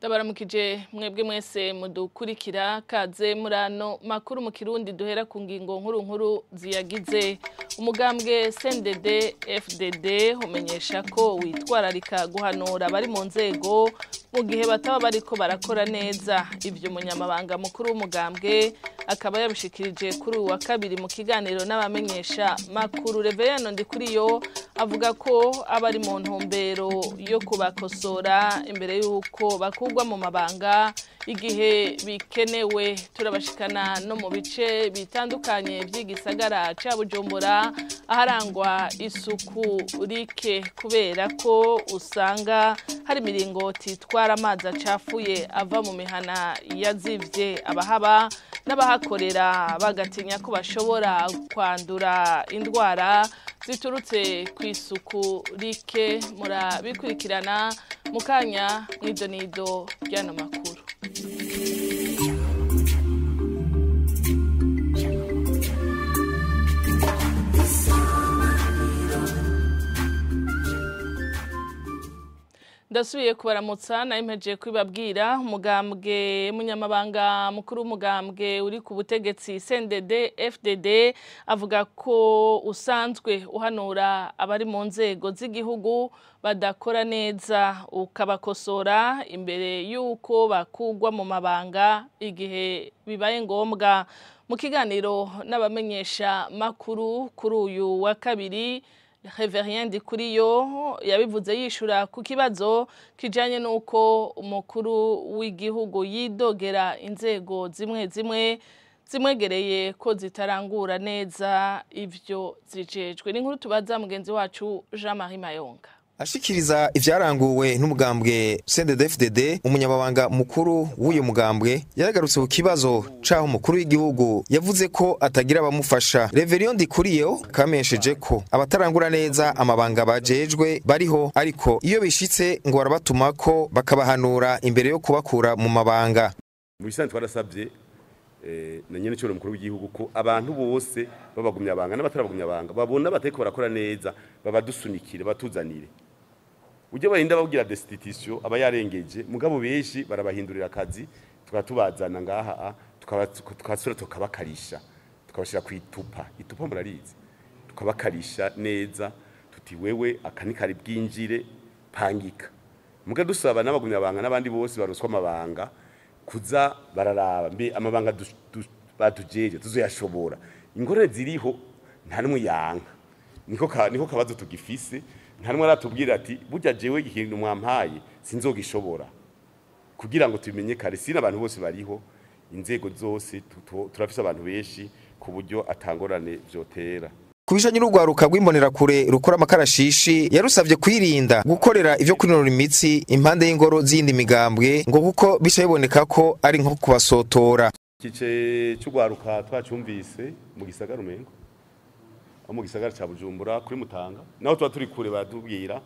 Ndabaramukije mwebwe mwese mudukurikira kaze murano makuru mu Kirundi duhera ku ngingo nkuru nkuru ziyagize. Umugambwe CNDD FDD umenyesha ko witwararika guhanura bari mu nzego mu gihe bataba bariko barakora neza. Ivyo umunyamabanga mukuru w'umugambwe akaba yabishikirije kuri uwa kabiri mu kiganiro n'abamenyesha makuru. Reverend Ndikuriyo avuga ko abari mu ntumbero yo kubakosora imbere y'uko bakugwa mu mabanga igihe bikenewe. Turabashikana no mu bice bitandukanye by'igisagara ca Bujumbura aharangwa isuku rike kubera ko usanga hari imiringoti itwara amazi acafuye ava mu mihana yazivye, abahaba n'abahakorera bagatinya ko bashobora kwandura indwara ziturutse ku isuku rike. Murabikurikirana mu kanya mw'idonido ry'ano makuru. Ndasubiye kubaramutsa na impeje kwibabwira. Umugambwe munyamabanga mukuru w'umugambwe uri ku butegetsi CNDD FDD avuga ko usanzwe uhanura abari mu nzego z'igihugu badakora neza ukabakosora imbere y'uko bakugwa mu mabanga igihe bibaye ngombwa. Mu kiganiro n'abamenyesha makuru kuri uyu wa kabiri, Reverien Ndikuriyo yabivuze yishura ku kibazo kijanye nuko umukuru w'igihugu yidogera inzego zimwe zimwe zimwegereye ko zitarangura neza ivyo zijejwe. Ni nkuru tubaza mugenzi wacu Jean-Marie Mayonga. Ashikiriza ivyaranguwe n'umugambwe CNDD-FDD, umunyamabanga mukuru w'uyo mugambwe yaragarutse ku kibazo caho umukuru w'igihugu yavuze ko atagira abamufasha. Reverien Ndikuriyo kamenyesheje ko abatarangura neza amabanga bajejwe bariho, ariko iyo bishitse ngo barabatuma ko bakabahanura imbere yo kubakura mu mabanga. Mu bisanzwe twarasabye na nyene cyo mukuru w'igihugu ko abantu bose babagumya abanga n'abatarabagumya abanga babona bateko barakora neza babadusunikire batuzanire. Ujye barinda babwira destitution aba yarengeje, mugabo benshi barabahindurira akazi tukatubazana ngaha tukabasura tukabakarisha tukabashira ku itupa itupa murarizi tukabakarisha neza tuti wewe akanikari bwinjire pangika. Muga dusaba n'abagumya abanga n'abandi bose baroswa amabanga kuza bararaba mbe amabanga batujeje tuzoyashobora. Ingorane ziriho nta numwe yanka, niko kabazo tugifise. Nta numwe aratubwira ati burya jewe ikintu mwampaye sinzogishobora, kugira ngo tubimenye kare. Sina abantu bose bariho, inzego zose turafise abantu benshi ku buryo atangorane vyotera. Kubijanye n'urwaruka rw'imbonerakure rukora amakarashishi, yarusavye kwirinda gukorera ivyo kwinonora imitsi impande y'ingoro z'iyindi migambwe, ngo kuko bica biboneka ko ari nko kubasotora. Igice c'urwaruka twacumvise mu gisagara umengo mu gisagara ca Bujumbura kuri Mutanga, naho tuba turi kure baratubwira.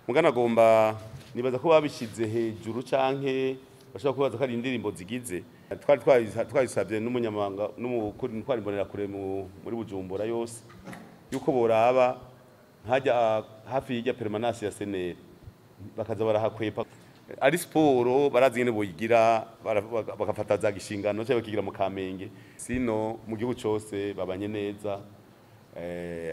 Mugana agomba nibaza ko babishize hejuru canke bashobora kubaza ko ari indirimbo zigize. Twari twayisabye n'umunyamabanga n'umukuru twari imbonerakure muri Bujumbura yose yuko boraba nkajya hafi y'ijya permanence ya SNL bakaza barahakwepa. Ari siporo barazi ngene boyigira, bagafata za gishingano cyangwa bakigira mu Kamenge. Sino mu gihugu cose babanye neza.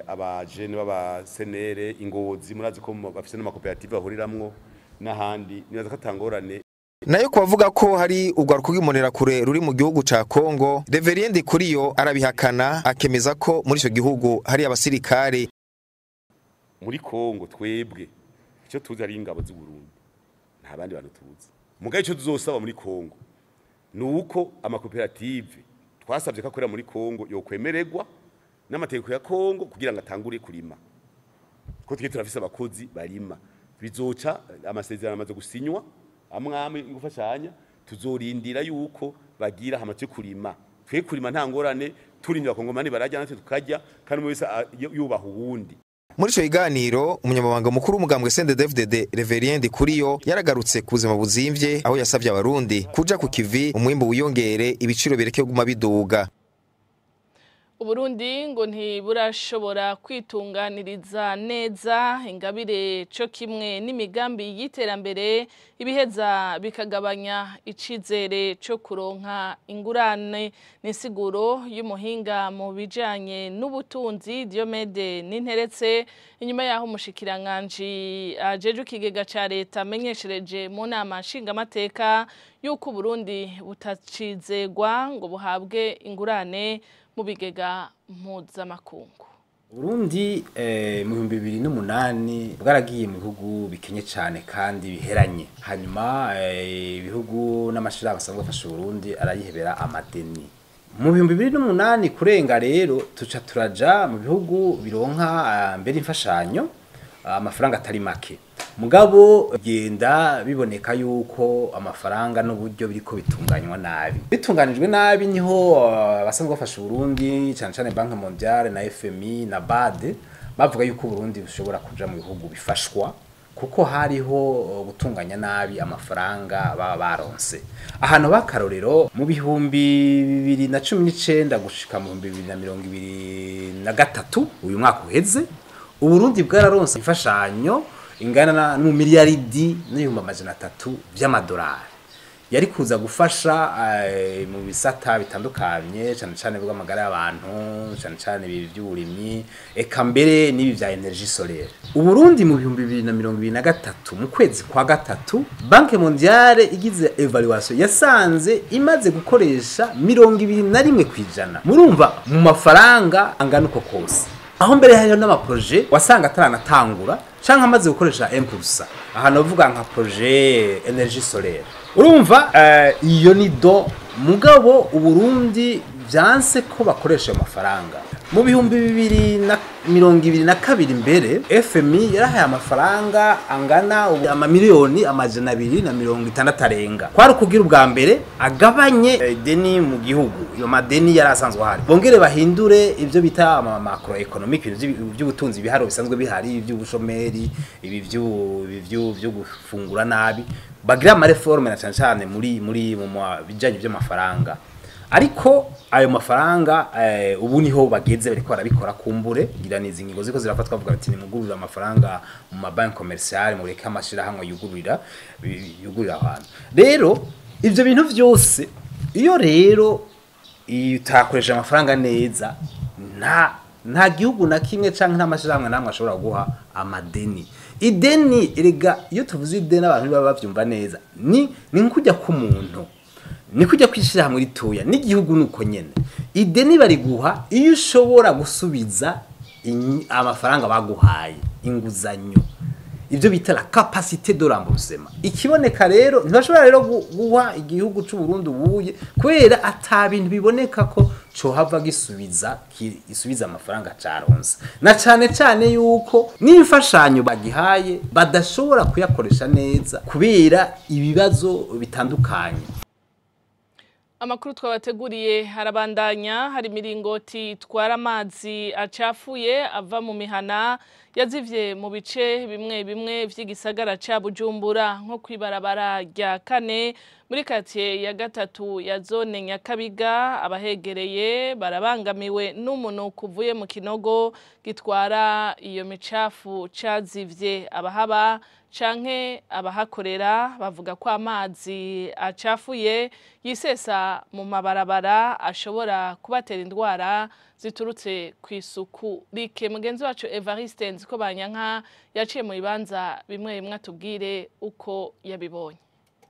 Abajene baba senere ingozi murazi ko bafise n'amakoperative bahuriramwo n'ahandi, nibaza ko atangorane. Nayo kubavuga ko hari urwaruka rw'imbonerakure ruri mu gihugu ca Kongo, Reverien Ndikuriyo arabihakana akemeza ko muri ico gihugu hari abasirikare. Muri Kongo twebwe ico tuzi ari ingabo z'u Burundi, nta bandi bantu tuzi. Mugabe ico tuzosaba muri Kongo nuko amakoperative twasabye ko akorera muri Kongo yokwemererwa n'amategeko ya Kongo kugira ngo atangure kurima, ko twe turafise abakozi barima. Bizoca amasezerano amaze gusinywa amwamwe gufashanya, tuzorindira yuko bagira hamaze kurima. Twe kurima nta ngorane, turimye abakongomani barajya natwe tukarya, kandi umwe wese yubaha uwundi. Muri ico kiganiro umunyamabanga mukuru w'umugambwe CNDD-FDD Reverien Ndikuriyo yaragarutse ku buzima buzimvye, aho yasavye abarundi kuja ku kivi umwimbu wiyongere, ibiciro bireke kuguma biduga. Uburundi ngo ntiburashobora kwitunganiriza neza ingabire co kimwe n'imigambi y'iterambere ibiheza bikagabanya icizere co kuronka ingurane. N'insiguro y'umuhinga mu bijanye n'ubutunzi Diomede Ninteretse, inyuma yaho umushikiranganji ajejwe ikigega ca leta amenyeshereje mu nama nshingamateka yuko Uburundi butacizegwa ngo buhabwe ingurane mu bigega mpuzamakungu. Burundi mu 2008 bwaragiye mu bihugu bikenye cyane kandi biheranye, hanyuma ibihugu n'amashirahamwe asanzwe afasha Burundi arayihebera amadeni. Mu 2008 kurenga rero tuca turaja mu bihugu bironka mbere imfashanyo amafaranga atari make, mugabo genda biboneka yuko amafaranga n'uburyo biriko bitunganywa nabi. Bitunganijwe nabi niho abasanzwe bafasha Burundi cyane cyane Banque Mondiale na FMI na BAD bavuga yuko Burundi bushobora kuja mu bihugu bifashwa, kuko hariho gutunganya nabi amafaranga baba baronse. Ahantu bakarorero mu 2019 gushika mu 2023 uyu mwaka uheze, Uburundi bwararonse imfashanyo ingana na miliyaridi n'300 by'amadolari yari kuza gufasha mu bisata bitandukanye, cyane cyane bw'amagara y'abantu, cyane cyane ibi by'uburimyi, eka mbere n'ibi bya energie solaire. Uburundi mu 2023 mu kwezi kwa gatatu Banque Mondiale igize evaluation yasanze imaze gukoresha 21%. Murumva mu mafaranga angana uko kose, aho mbere hariho n'amaproje wasanga ataranatangura canke amaze gukoresha M+. Aha novuga nka projet energie solaire. Urumva iyo ni do, mugabo Uburundi vyanse ko bakoresha amafaranga. Mu 2022 mbere FMI yarahaye amafaranga angana amamiliyoni 260 arenga, kwari kugira ubwa mbere agabanye ideni mu gihugu. Iyo madeni yarasanzwe ahari, bongere bahindure ivyo bita ama macroeconomic, by'ubutunzi biharo bisanzwe bihari, iby'ubushomeri, ibi byo gufungura nabi, bagira ama reforme na cyane cyane muri mu bijanye by'amafaranga. Ariko ayo mafaranga ubu niho bageze bariko barabikora kumbure ngira nizi ngingo ziko zirafatwa bavuga ati nimugurira amafaranga mu mabanki commercial, mureke amashirahamwe yugurira abantu. Rero ivyo bintu vyose iyo rero utakoresha amafaranga neza, nta gihugu na kimwe canke nta mashirahamwe namwe ashobora guha amadeni. Ideni erega iyo tuvuze ideni abantu baba bavyumva neza, ni nkujya ku muntu, ni kujya kwishira hamwe ritoya n'igihugu nuko nyene. Ideni bariguha iyo ushobora gusubiza amafaranga baguhaye inguzanyo, ivyo bita la capacité de remboursement. Ikiboneka rero ntibashobora rero guha igihugu c'u Burundi ubuye kubera ata bintu biboneka ko cohava gisubiza isubiza amafaranga caronse, na cane cane yuko n'imfashanyo bagihaye badashobora kuyakoresha neza kubera ibibazo bitandukanye. Amakuru twabateguriye harabandanya. Hari miringoti itwara amazi acafuye ava mu mihana yazivye mu bice bimwe bimwe vy'igisagara ca Bujumbura, nko kwibarabara rya kane muri quartier ya gatatu ya zone Nyakabiga. Abahegereye barabangamiwe n'umunuko uvuye mu kinogo gitwara iyo micafu cazivye. Abahaba canke abahakorera bavuga ko amazi acafuye yisesa mu mabarabara ashobora kubatera indwara ziturutse ku isuku rike. Mugenzi wacu Evariste Nzikobanyanka yaciye mu bibanza bimwe bimwe atubwire uko yabibonye.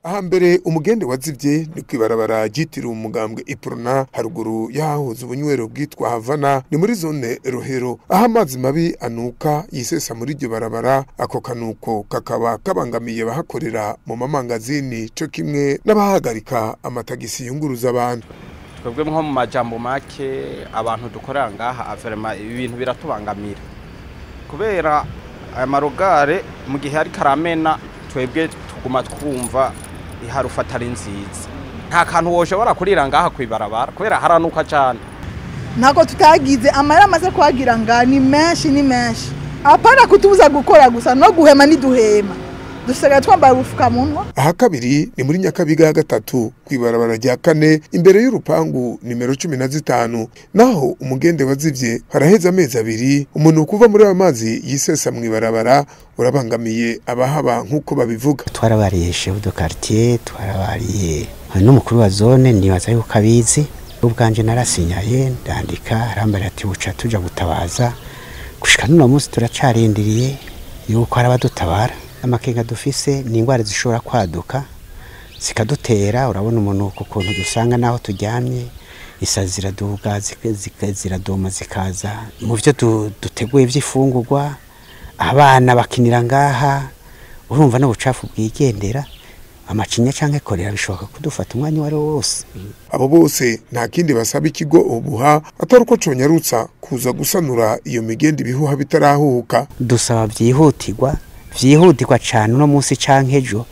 Ahambere umugende wazivye ni kwibarabara ryitiriwe umugambwe Iprona haruguru yahoze ubunywero bwitwa Havana, ni muri zone Rohero, aho amazi mabi anuka yisesa muri iryo barabara. Ako kanuko kakaba kabangamiye bahakorera mu mamangazini co kimwe n'abahagarika amatagisi yunguruza abantu. Twebwe nko mu majambo make abantu dukorera ngaha averema ibintu biratubangamira kubera aya marogare mu gihe ari karamena, twebwe tuguma twumva iharufa atari nziza. Nta kantu woshobora kurira ngaha kwibarabara kubera haranuka cyane. Ntabwo tutagize amara amaze kuhagira nga ni menshi ni menshi, apana kutubuza gukora gusa no guhema niduhema. Dusigaye twambaye ubufukamunwa. Aha kabiri ni muri Nyakabiga ya gatatu kwibarabara rya kane imbere y'urupangu nimero 15, naho umugende wazivye haraheza amezi abiri. Umuntu kuva muri ayo mazi yisesa mwibarabara urabangamiye abahaba nkuko babivuga. Twarabariye chef de quartier, twarabariye n'umukuru wa zone, nibaza yuko abizi. Ubwanje narasinyaye ndandika, arambara ati buca tuja gutabaza. Gushika n'uno munsi turacarindiriye yuko arabadutabara. Amakenga dufise ni ingwara zishobora kwaduka zikadutera. Urabona umunuko ukuntu dusanga naho turyamye, isazi ziraduga ziradoma zikaza mu byo duteguye by'ifungurwa. Abana bakinira ngaha, urumva n'ubucafu bwigendera, amacinya canke korera bishoboka kudufata umwanya wari wose. Abo bose nta kindi basaba ikigo Obuha atari uko conyarutsa kuza gusanura iyo migende ibihuha bitarahuka. Dusaba byihutirwa vyihutirwa cyane no munsi canke ejo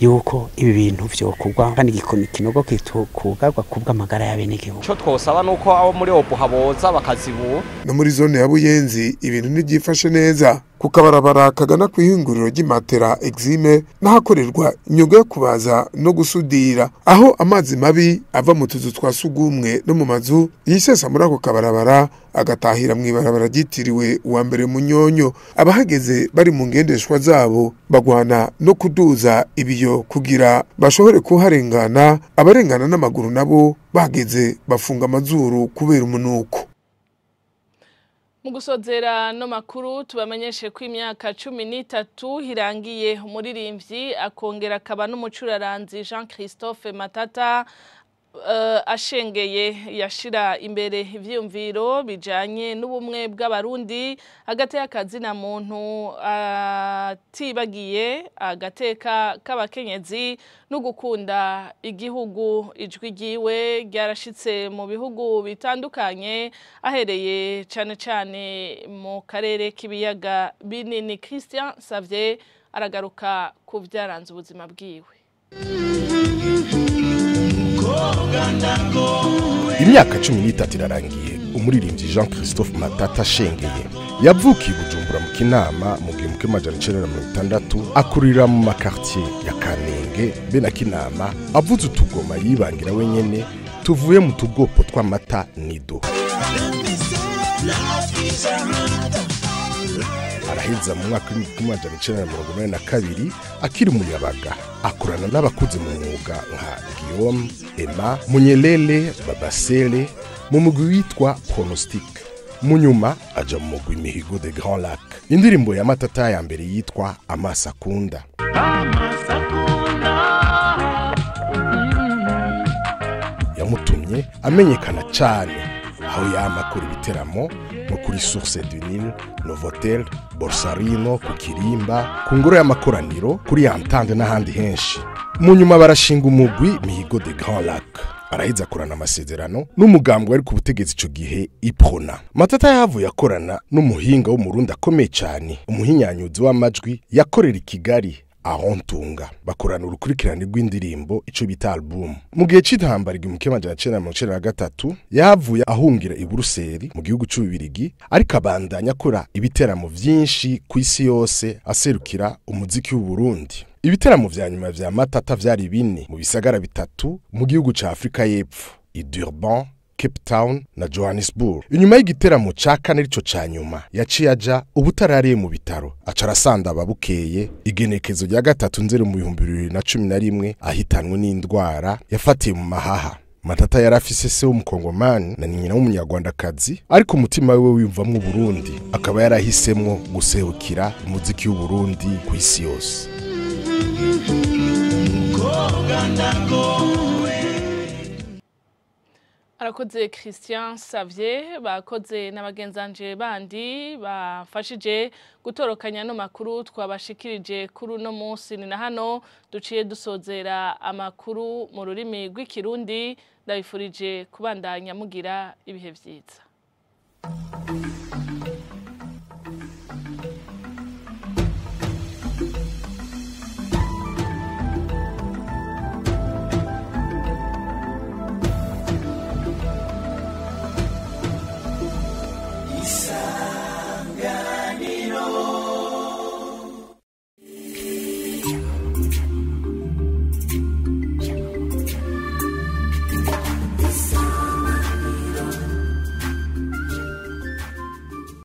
yuko ibi bintu vyokugwa kandi ikinogo kitukugarwa kubw'amagara y'abenegihugu. Ico twosaba nuko abo muri Obuha boza bakazibura. No muri zone ya Buyenzi ibintu ntibyifashe neza. Ku kabarabara kagana kwihinguriro ry'imatera Exime nahakorerwa imyuga yo kubaza no gusudira, aho amazi mabi ava mu tuzu twa sugumwe no mu mazu yisesa muri ako kabarabara agatahira mwibarabara ryitiriwe uwa mbere Munyonyo. Abahageze bari mu ngendeshwa zabo bagwana no kuduza ibiyo kugira bashobore kuharengana. Abarengana n'amaguru nabo bageze bafunga amazuru kubera umunuko. Mu gusozera no makuru tubamenyeshe ko imyaka 13 irangiye umuririmbyi akongera akaba n'umucuraranzi Jean Christophe Matata ashengeye yashira imbere ivyiyumviro bijanye n'ubumwe bw'abarundi, agateka kazina muntu atibagiye agateka k'abakenyezi no gukunda igihugu. Ijwi ryiwe ryarashitse mu bihugu bitandukanye, ahereye cane cane mu karere k'ibiyaga binini. Christian Xavier aragaruka ku vyaranze ubuzima bwiwe. Imyaka 13 irarangiye umuririmbyi Jean Christophe Matata ashengeye. Yavukiye Bujumbura mu Kinama mu 1960, akurira mu makartier ya Kamenge be na Kinama, avuze utugoma yibangira wenyene tuvuye mu tugopo tw'amata nido. Araheza mu mwaka w'1982 akiri umuyabaga, akorana n'abakuze mu mwuga nka Guillaume, Emma, Munyelele, Babasele mu mugwi witwa Pronostic. Mu nyuma aja mu mugwi Mihigo de Grand Lac. Indirimbo ya Matata ya mbere yitwa Amasakunda. Yamutumye amenyekana cyane aho yama akora ibiteramo nko kuri Source du Nil, Novotel, Borsarino, ku Kirimba, ku ngoro y'amakoraniro, kuri Entente n'ahandi henshi. Mu nyuma barashinga umugwi Mihigo de Grand Lac. Araheza akorana amasezerano n'umugambwe wari ku butegetsi ico gihe Iprona. Matata yahavuye akorana n'umuhinga w'umurundi akomeye cyane, umuhinyanyuzi w'amajwi yakorera i Kigali Arontunga. Bakorana urukurikirane rw'indirimbo ico bita album. Mu gihe c'intambara 1993 yahavuye ahungira i Buruseli mu gihugu c'Ububirigi, ariko abandanya akora ibiteramo vyinshi ku isi yose aserukira umuziki w'u Burundi. Ibiteramo vya nyuma vya Matata vyari bine mu bisagara bitatu mu gihugu ca Afrika y'Epfo, i Durban, Cape Town na Johannesburg. Inyuma y'igiteramo ca kane arico ca nyuma, yaciye aja ubutarariye mu bitaro, aca arasanda ababukeye. Igenekezo rya 3 Nzeri mu 2011 ahitanwe n'indwara yafatiye mu mahaha. Matata yarafise se w'umukongomani na nyina w'umunyarwandakazi, ariko umutima wiwe wiyumvamwo Burundi, akaba yarahisemwo guserukira umuziki w'u Burundi ku isi yose. Arakoze Christian Xavier, bakoze n'abagenzanje bandi bafashije gutorokanya no makuru twabashikirije kuri uno munsi. Ni na hano duciye dusozera amakuru mu rurimi rw'ikirundi. Ndabifurije kubandanya mugira ibihe vyiza.